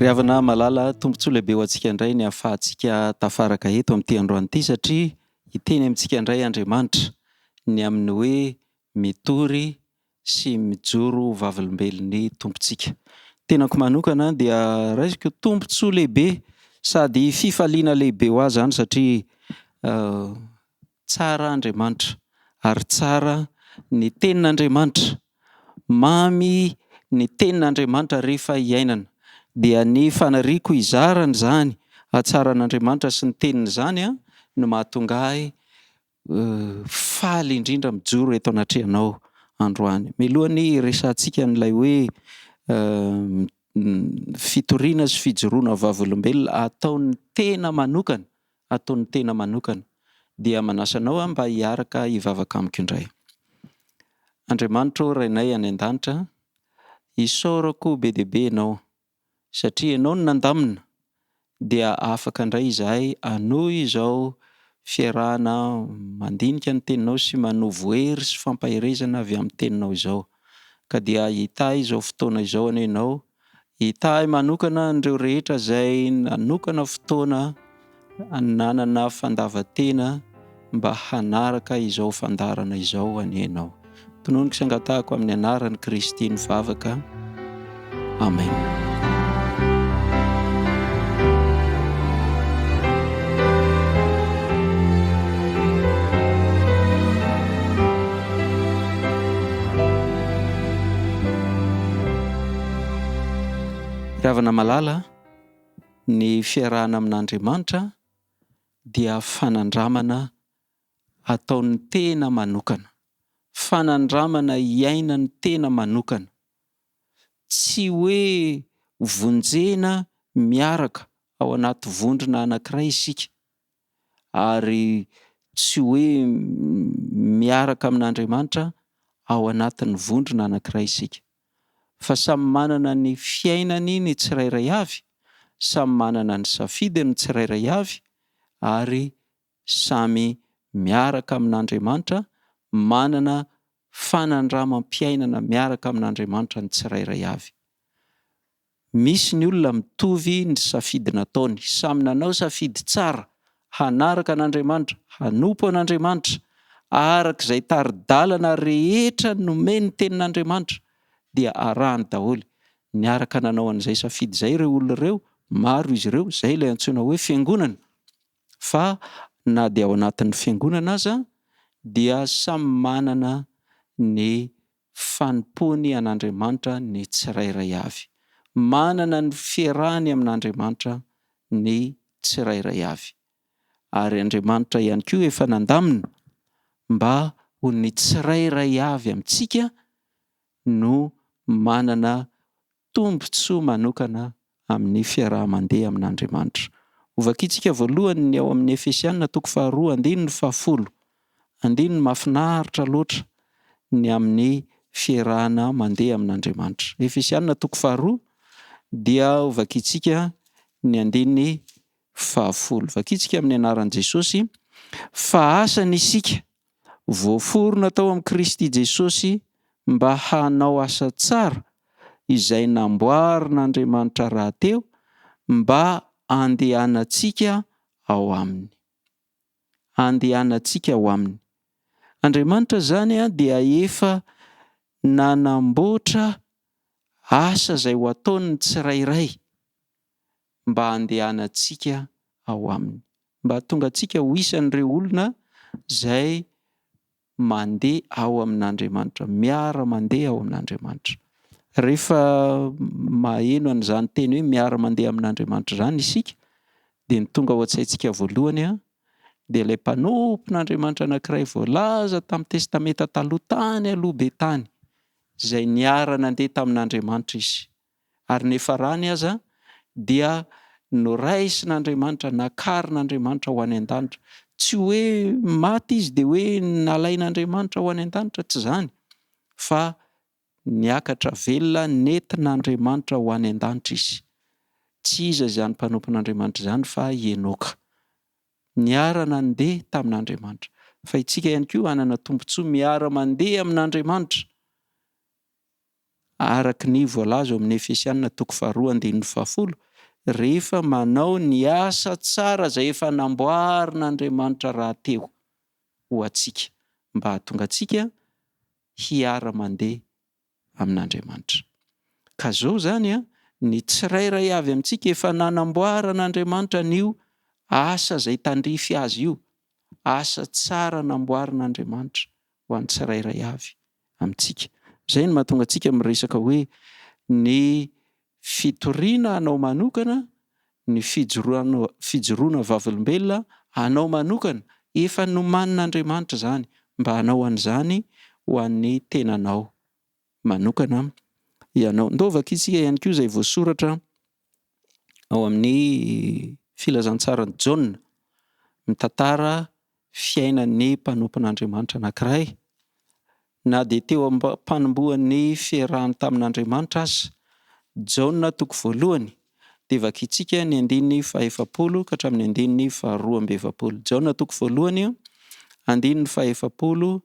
Ry havana malala, tombontsoa lehibe ho antsika indray ny ahafahantsika tafaraka eto amin'ity androany ity satria hiteny amintsika indray Andriamanitra ny amin'ny hoe mitory sy mijoro ho vavolombelon'ny Tompontsika. Tenako manokana dia raisiko tombontsoa lehibe sady fifaliana lehibe ho ahy izany satria tsara Andriamanitra ary tsara ny tenin'Andriamanitra. Mamy ny tenin'Andriamanitra rehefa iainana. Dia ny faniriako hizarana izany hatsaran'Andriamanitra sy ny teniny izany no mahatonga ahy faly indrindra mijoro eto anatrehanao androany. Mialohan'ny hiresahantsika an'ilay hoe fitoriana sy fijoroana vavolombelona ataon'ny tena manokana, ataon'ny tena manokana, dia manasa anao aho mba hiaraka hivavaka amiko indray. Andriamanitra ô Rainay any an-danitra, isaorako be dia be Ianao satria Ianao no nandamina dia afaka indray izahay hanohy izao fiarahana mandinika ny Teninao sy manovo hery sy fampaherezana avy amin'ny Teninao izao. Ka dia hitahy izao fotoana izao anie Ianao, hitahy manokana an'ireo rehetra izay nanokana fotoana nanana fandavan-tena mba hanaraka izao fandaharana izao anie ianao. Tononiko sy angatahako amin'ny anaran'i Kristy ny vavaka. Amen. Ry havana malala, Ny fiarahana amin'Andriamanitra dia fanandramana ataon'ny tena manokana, fanandramana iainan'ny tena manokana. Tsy hoe vonjena miaraka ao anaty vondrona anankiray isika ary tsy hoe miaraka amin'Andriamanitra ao anatin'ny vondrona anankiray isika. Fa samy manana ny fiainany ny tsirairay avy, samy manana ny safidiny ny tsirairay avy ary samy miaraka amin'Andriamanitra, manana fanandramam-piainana miaraka amin'Andriamanitra ny tsirairay avy. Misy ny olona mitovy ny safidy nataony, samy nanao safidy tsara hanaraka an'Andriamanitra, hanompo an'Andriamanitra, araka izay tari-dalana rehetra nomen'ny Tenin'Andriamanitra dia arahany daholo. Niaraka nanao an'izay safidy izay ireo olona ireo, maro izy ireo, izay ilay antsoina hoe fiangonana. Fa na dia ao anatin'ny fiangonana aza dia samy manana ny fanompoany an'Andriamanitra ny tsirairay avy. Manana ny fiarahany amin'Andriamanitra ny tsirairay avy. Ary Andriamanitra ihany koa efa nandamina mba ho ny tsirairay avy amintsika no manana tombontsoa manokana amin'ny fiaraha-mandeha amin'Andriamanitra. Hovakintsika voalohany ny ao amin'ny Efesiana toko faharoa andininy fahafolo. Andininy mahafinaritra loatra ny amin'ny fiarahana mandeha amin'Andriamanitra. Efesiana toko faharoa dia hovakintsika ny andininy fahafolo. Vakintsika amin'ny anaran'i Jesosy fa asany isika Voaforona tao amin'i Kristy Jesosy mba hanao asa tsara izay namboarin'Andriamanitra rahateo mba andehanantsika ao aminy. Andehanantsika ao aminy. Andriamanitra izany dia efa nanamboatra asa izay ho ataon'ny tsirairay mba handehanantsika ao aminy. Mba hahatonga antsika ho isan'ireo olona izay mandeha ao amin'Andriamanitra, miara-mandeha ao amin'Andriamanitra. Rehefa maheno an'izany teny hoe miara-mandeha amin'Andriamanitra izany isika, dia ny tonga ao an-tsaintsika voalohany dia ilay mpanompon'Andriamanitra anankiray voalaza tamin'ny Testamenta Taloha tany aloha be tany, izay niara-nandeha tamin'Andriamanitra izy. Ary nefarany aza dia noraisin'Andriamanitra, nakarin'Andriamanitra ho any an-danitra. Tsy hoe maty izy dia hoe nalain'Andriamanitra ho any an-danitra, tsy izany, fa niakatra velona nentin'Andriamanitra ho any an-danitra izy. Tsy iza izany mpanompon'Andriamanitra izany fa i Enoka. Niara-nandeha tamin'Andriamanitra. Fa isika ihany koa hanana tombontsoa miara-mandeha amin'Andriamanitra. Araka ny voalaza ao amin'ny Efesiana toko faharoa andininy fahafolo, rehefa manao ny asa tsara izay efa namboarin'Andriamanitra rahateo ho antsika mba hahatonga antsika hiara-mandeha amin'Andriamanitra. Ka zao zany an, ny tsirairay avy amintsika efa nanamboaran'Andriamanitra an'io asa izay tandrify azy io, asa tsara namboarin'Andriamanitra ho an'ny tsirairay avy amintsika. Izay no mahatonga antsika miresaka hoe ny fitoriana anao manokana, ny fijoroana vavolombelona anao manokana, efa nomanin'Andriamanitra izany mba hanao an'izany ho an'ny tenanao manokana ianao. Ndao vakintsika ihany koa izay voasoratra ao amin'ny filazantsaran'i Jaona, mitantara fiainan'ny mpanompon'Andriamanitra anankiray, na dia teo am-panombohan'ny fiarahany tamin'Andriamanitra aza. Jaona toko voalohany, dia vakintsika ny andininy fahefapolo ka hatramin'ny andininy faharoa amby efapolo. Jaona toko voalohany, andininy fahefapolo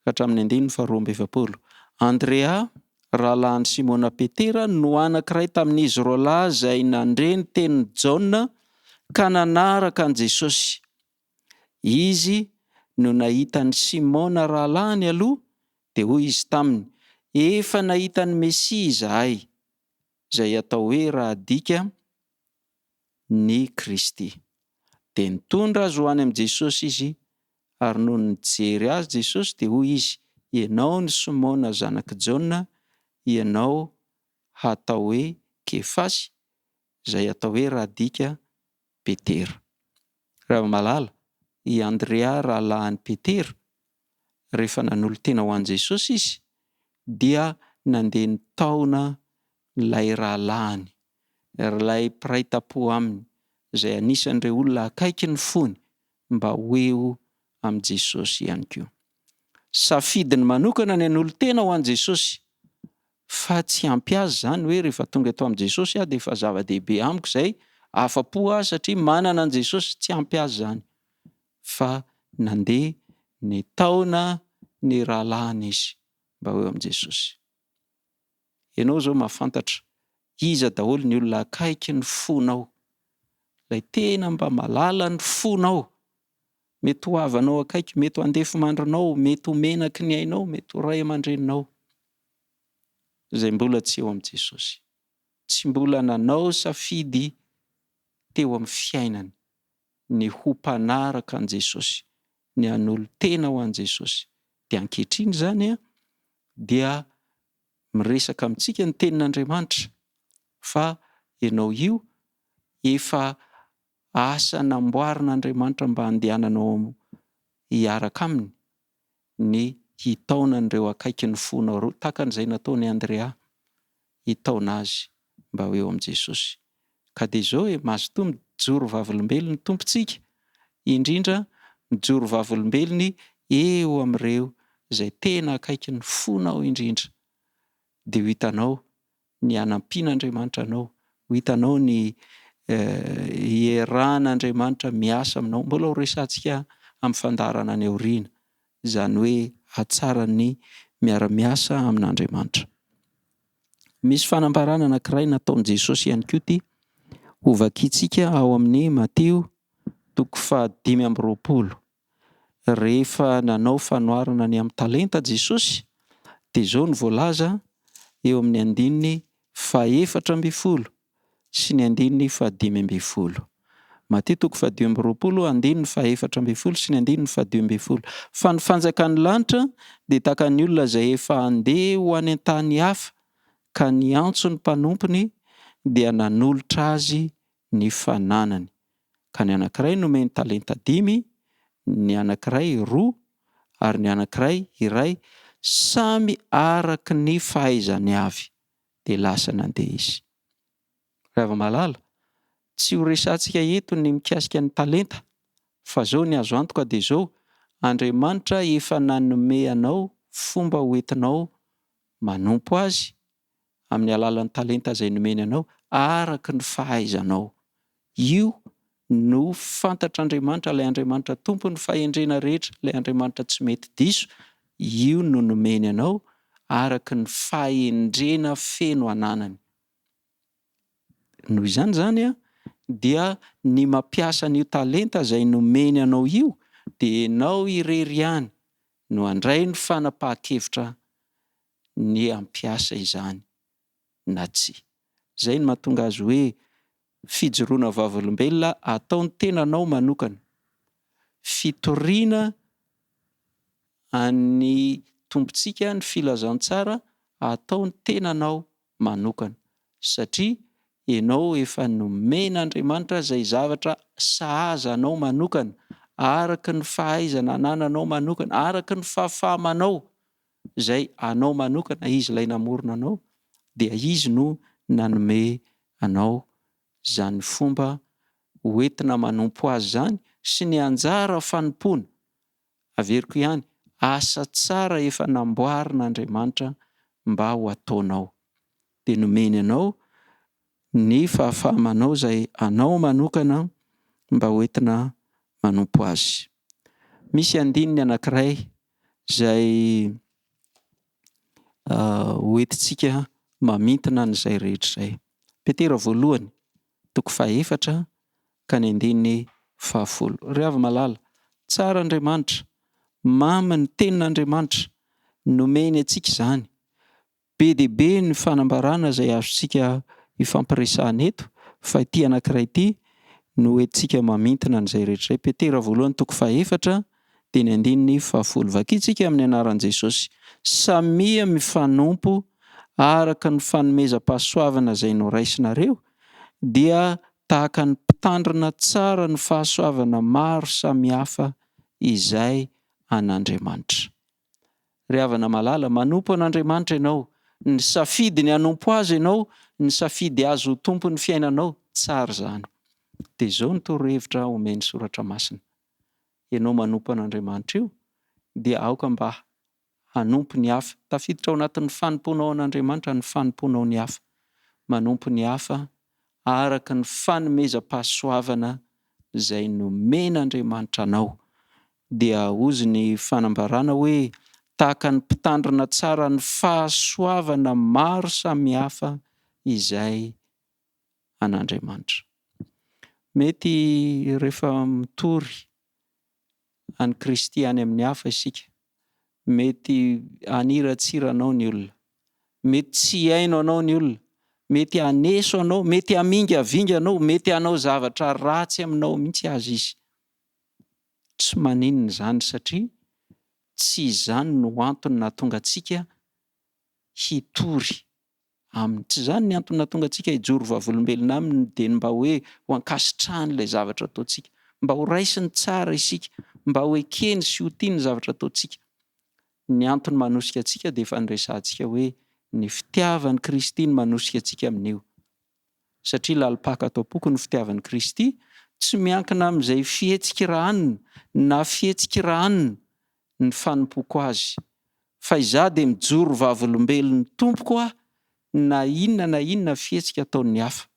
ka hatramin'ny andininy faharoa amby efapolo. Andrea, rahalahin'i Simona Petera, no anankiray tamin'izy roalahy izay nandre ny tenin'i Jaona ka nanaraka an'i Jesosy. Izy no nahita an'i Simona rahalahiny aloha, dia hoy izy taminy, Efa nahita ny Mesia izahay, izay atao hoe raha adika, ny Kristy. Dia nitondra azy ho any amin'i Jesosy izy, ary nony nijery azy Jesosy, dia hoy izy, Ianao no Simona zanak'i Jaona, ianao hatao hoe Kefasy, izay atao hoe raha adika, Petera. Ravamalala, i Andrea rahalahin'i Petera, rehefa nanolo-tena ho an'i Jesosy izy, dia nandeha nitaona ilay rahalahiny, ilay mpiray tampo aminy, izay anisan'ireo olona akaiky ny fony, mba ho eo amin'i Jesosy ihany koa. Safidiny manokana ny hanolo-tena ho an'i Jesosy, fa tsy ampy azy izany hoe rehefa tonga eto amin'i Jesosy aho dia efa zava-dehibe amiko izay, afa-po aho satria manana an'i Jesosy, tsy ampy azy izany, fa nandeha nitaona ny rahalahiny izy mba ho eo amin'i Jesosy. Ianao izao mahafantatra iza daholo ny olona akaiky ny fonao, ilay tena mba malala ny fonao, mety ho havanao akaiky, mety ho andefimandrinao, mety ho menaky ny ainao, mety ho ray aman-dreninao, izay mbola tsy eo amin'i Jesosy, tsy mbola nanao safidy teo amin'ny fiainany ny ho mpanaraka an'i Jesosy, ny hanolo-tena ho an'i Jesosy. Dia ankehitriny izany dia miresaka amintsika ny tenin'Andriamanitra fa ianao io efa asa namboarin'Andriamanitra mba handehananao hiaraka aminy ny hitaona an'ireo akaikin'ny fonao ireo, tahaka an'izay nataon'i Andrea hitaona azy mba ho eo amin'i Jesosy. Ka dia izao e, mazotoa mijoro vavolombelon'ny Tompontsika, indrindra mijoro vavolombelony eo amin'ireo izay tena akaikin'ny fonao indrindra, dia ho hitanao ny hanampian'Andriamanitra anao, ho hitanao ny hierahan'Andriamanitra miasa aminao. Mbola ho resahantsika amin'ny fandaharana any aoriana izany hoe hatsaran'ny miara-miasa amin'Andriamanitra. Misy fanambarana anankiray nataon'i Jesosy ihany koa ity, hovakintsika ao amin'ny Matio toko faha-25. Rehefa nanao fanoharana ny amin'ny talenta Jesosy, dia izao no voalaza eo amin'ny andininy faha-14 sy ny andininy faha-15. Matio toko faha-25, andininy faha-14 sy ny andininy faha-15. Fa ny fanjakan'ny lanitra dia tahaka ny olona izay efa handeha ho any an-tany hafa, ka niantso ny mpanompony dia nanolotra azy ny fananany. Ka ny anankiray nomeny talenta dimy, ny anankiray roa, ary ny anankiray iray, samy araka ny fahaizany avy. Dia lasa nandeha izy. Ry hava-malala, tsy ho resahantsika eto ny mikasika ny talenta, fa zao ny azo antoka dia zao, Andriamanitra efa nanome anao fomba ho entinao manompo Azy amin'ny alalan'ny talenta izay nomeny anao araka ny fahaizanao. Io no fantatr'Andriamanitra, ilay Andriamanitra Tompon'ny fahendrena rehetra, ilay Andriamanitra tsy mety diso, io no nomeny anao araka ny fahendrena feno ananany. Noho izany izany dia ny mampiasa an'io talenta izay nomeny anao io dia ianao irery ihany no handray ny fanapahan-kevitra ny hampiasa izany na tsia. Izay no mahatonga azy hoe fijoroana vavolombelona ataon'ny tenanao manokana, fitoriana an'ny Tompontsika ny filazantsara ataon'ny tenanao manokana satria ianao efa nomen'Andriamanitra izay zavatra sahaza anao manokana araka ny fahaizana anananao manokana, araka ny fahafaha-manao izay anao manokana, Izy ilay namorona anao dia Izy no nanome anao izany fomba hoentina manompo Azy izany sy ny anjara fanompoana. Averiko ihany, asa tsara efa namboarin'Andriamanitra mba ho ataonao. Dia nomeny anao ny fahafaha-manao izay anao manokana mba hoentina manompo Azy. Misy andininy anankiray izay hoentintsika mamintina an'izay rehetra izay. Petera voalohany, toko fahefatra ka ny andininy fahafolo. Ry hava-malala, tsara Andriamanitra, mamy ny tenin'Andriamanitra, nomeny antsika izany. Be dia be ny fanambarana izay azontsika ifampiresahana eto, fa ity anankiray ity no entintsika mamintina an'izay rehetra izay. Petera voalohany toko fahefatra dia ny andininy fahafolo. Vakintsika amin'ny anaran'i Jesosy. Samia mifanompo araka ny fanomezam-pahasoavana izay noraisinareo, dia tahaka ny mpitandrina tsara ny fahasoavana maro samihafa izay an'Andriamanitra. Ry havana malala, manompo an'Andriamanitra ianao, nisafidy ny hanompo Azy ianao, nisafidy Azy ho Tompon'ny fiainanao, tsara izany. Dia izao ny torohevitra omen'ny Soratra Masina, ianao manompo an'Andriamanitra io, dia aoka mba hanompo ny hafa. Tafiditra ao anatin'ny fanompoanao an'Andriamanitra ny fanompoanao ny hafa. Manompo ny hafa araka ny fanomezam-pahasoavana izay nomen'Andriamanitra anao. Dia hozy ny fanambarana hoe, tahaka ny mpitandrina tsara ny fahasoavana maro samihafa izay an'Andriamanitra. Mety rehefa mitory an'i Kristy any amin'ny hafa isika, mety haniratsira anao ny olona, mety tsy hihaino anao ny olona, mety haneso anao, mety hamingavinga anao, mety hanao zavatra ratsy aminao mihitsy aza izy. Tsy maninona izany satria tsy izany no antony nahatonga antsika hitory aminy. Tsy izany ny antony nahatonga antsika hijoro vavolombelona aminy dia ny mba hoe ho ankasitrahany ilay zavatra ataontsika, mba ho raisiny tsara isika, mba ho ekeny sy ho tiany ny zavatra ataontsika. Ny antony manosika antsika dia efa niresahantsika hoe ny fitiavan'i Kristy no manosika antsika amin'io. Satria lalim-paka ato am-poko ny fitiavan'i Kristy, tsy miankina amin'izay fihetsik'i Rahanina na fihetsik'i Rahanina ny fanompoako Azy. Fa izaho dia mijoro vavolombelon'ny Tompoko aho na inona na inona fihetsika ataon'ny hafa.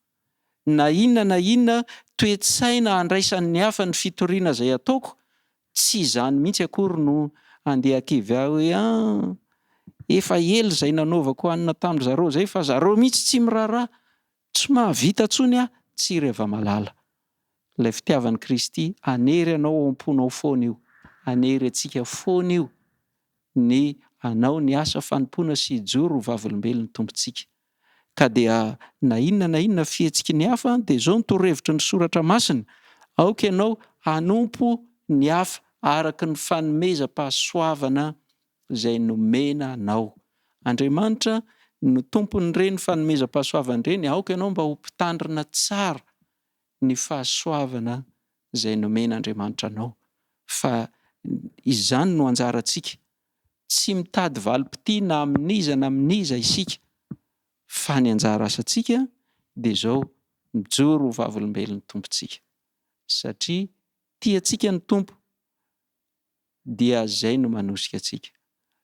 Na inona na inona toe-tsaina andraisan'ny hafa ny fitoriana izay ataoko, tsy izany mihitsy akory no handeha hakivy ahy hoe an! efa ela izay nanaovako hanina tamin-dry zareo izay fa zareo mihitsy tsy miraharaha, tsy mahavita intsony aho, tsia ry hava-malala. Ilay fitiavan'i Kristy hanery anao ao am-ponao foana io, hanery antsika foana io ny hanao ny asa fanompoana sy hijoro ho vavolombelon'ny Tompontsika. Ka dia na inona na inona fihetsiky ny hafa dia izao no torohevitry ny Soratra Masina, aoka ianao hanompo ny hafa araka ny fanomezam-pahasoavana izay nomena anao. Andriamanitra no tompon'ireny fanomezam-pahasoavana ireny, aoka ianao mba ho mpitandrina tsara ny fahasoavana izay nomen'Andriamanitra anao, fa izany no anjarantsika. Tsy mitady valim-pitia na amin'iza na amin'iza isika, fa ny anjara asantsika dia izao, mijoro ho vavolombelon'ny Tompontsika. Satria tiantsika ny Tompo, dia izay no manosika antsika.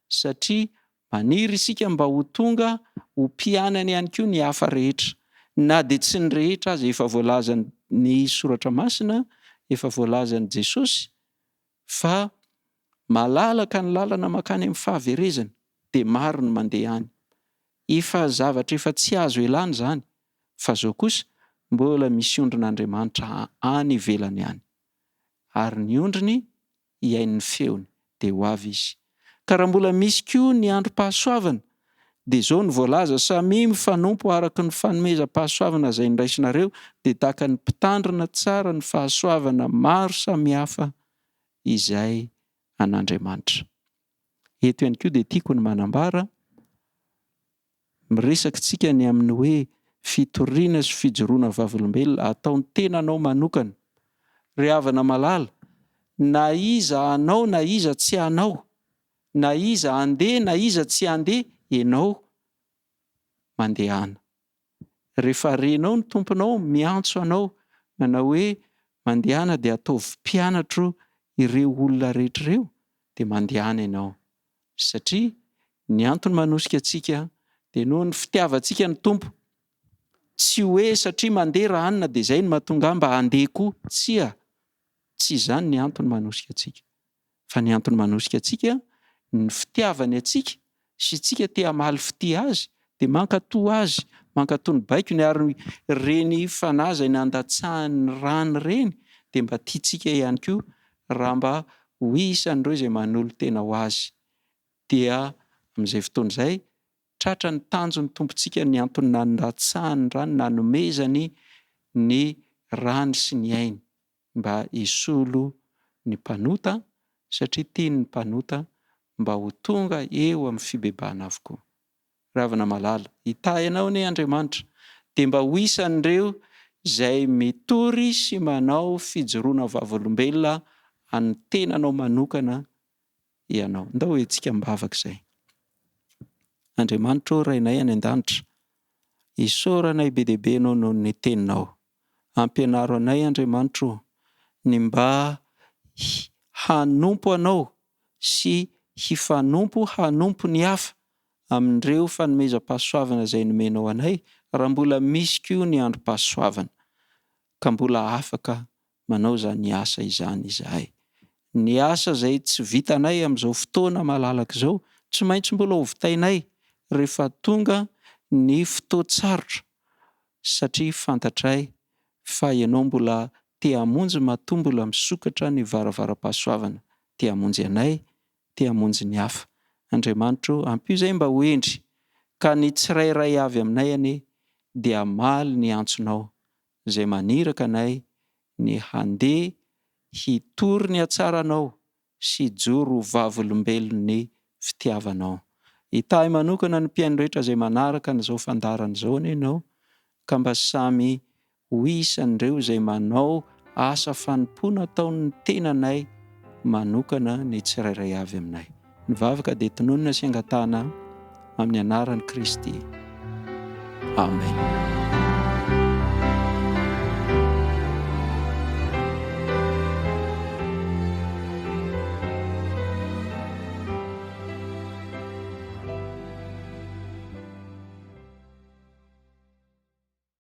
Satria maniry isika mba ho tonga ho mpianany ihany koa ny hafa rehetra. Na dia tsy ny rehetra aza efa voalazan'ny Soratra Masina, efa voalazan'i Jesosy fa malalaka ny lalana mankany amin'ny fahaverezana, dia maro ny mandeha any. Efa zavatra efa tsy azo elana izany. Fa izao kosa, Mbola misy ondrin'Andriamanitra any ivelany any. Ary ny ondriny hihaino ny feony, dia ho avy izy. Ka raha mbola misy koa ny androm-pahasoavana, dia izao no voalaza, Samia mifanompo araka ny fanomezam-pahasoavana izay noraisinareo, dia tahaka ny mpitandrina tsara ny fahasoavana maro samihafa izay an'Andriamanitra. Eto ihany koa dia tiako ny manambara, miresaka isika ny amin'ny hoe fitoriana sy fijoroana vavolombelona ataon'ny tenanao manokana. Ry havana malala, na iza hanao na iza tsy hanao, na iza handeha na iza tsy handeha, ianao mandehana. Rehefa renao ny Tomponao miantso anao manao hoe mandehana dia ataovy mpianatro ireo olona rehetra ireo dia mandehana ianao. Satria ny antony manosika antsika dia noho ny fitiavantsika ny Tompo. Tsy hoe satria mandeha raha anona dia izay no mahatonga ahy mba handeha koa. Tsia, tsy izany ny antony manosika antsika. Fa ny antony manosika antsika, ny fitiavany antsika sy tsika te hamaly fitia azy dia mankatò azy, mankatò ny baikony ary ireny fanahy izay nandatsahany ny rany ireny dia mba tiantsika ihany koa raha mba ho isan'ireo izay manolo-tena ho azy. Dia amin'izay fotoana izay, tratra ny tanjon'ny Tompontsika ny antony nandatsahany ny rany, nanomezany ny rany sy ny ainy. mba hisolo ny mpanota satria tiany ny mpanota mba ho tonga eo amin'ny fibebahana avokoa. Ry havana malala, hitahy anao anie Andriamanitra, dia mba ho isan'ireo izay mitory sy manao fijoroana vavolombelona an'ny tenanao manokana ianao. Ndao hetsika am-bavaka izay. Andriamanitra ô Rainay any an-danitra, isaoranay be dia be Ianao noho ny Teninao. Ampianaro anay Andriamanitra ô ny mba hanompo Anao sy hifanompo hanompo ny hafa amin'ireo fanomezam-pahasoavana izay nomenao anay raha mbola misy koa ny androm-pahasoavana ka mbola afaka manao izany asa izany izahay. Ny asa izay tsy vitanay amin'izao fotoana malalaka izao tsy maintsy mbola ho vitainay rehefa tonga ny fotoan-tsarotra satria fantatray fa ianao mbola te hamonjy matoa mbola misokatra ny varavaram-pahasoavana te hamonjy anay, te hamonjy ny hafa. Andriamanitra o, ampio izay mba ho hendry ka ny tsirairay avy aminay anie dia hamaly ny antsonao izay maniraka anay ny handeha hitory ny hatsaranao sy hijoro ho vavolombelon'ny fitiavanao. Hitahy manokana ny mpihaino rehetra izay manaraka an'izao fandaharana izao anie ianao ka mba samy ho isan'ireo izay manao asa fanompoana ataon'ny tenanay manokana ny tsirairay avy aminay. Ny vavaka dia tononina sy angatahana amin'ny anaran'i Kristy. Amen.